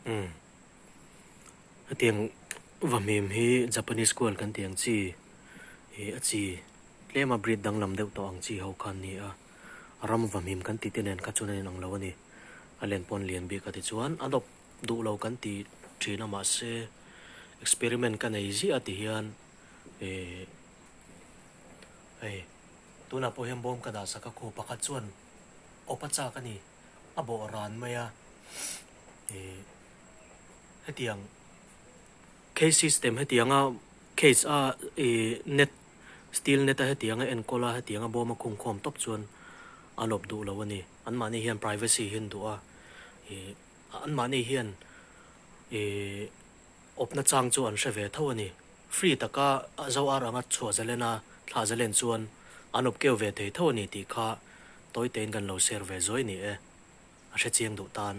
Umm hetiang vahmim hi Japanese kual kan tih ang chi ih a chi tlema breed danglam deuh tawh ang chi ho kha an ni a, ram vahmim kan tih te nen kha chuan a inang lo a ni. A len pawn lian bik a ti chuan a dawp duh lo kan ti thin a mahse experiment ka nei ziah a ti hian ih hei tunah pawh hian bawm ka dah sak a khu pakhat chuan awp a chak a ni. a bawh ran mai a ih hetiang cage system hetianga cage a ih net steel net a hetianga enkawl a hetianga bawm a khung khawm tawp chuan a lawp duh lo a ni anmahni hian privacy hi an duh a ih anmahni hian ih awpna chang chu an hre ve tho a ni free taka a zo ar anga chhuah zalen a thlah zalen chuan an awp keu ve thei tho a ni tih kha. Tawitein kan lo share ve zuai ni e, a hre chiang duh tan.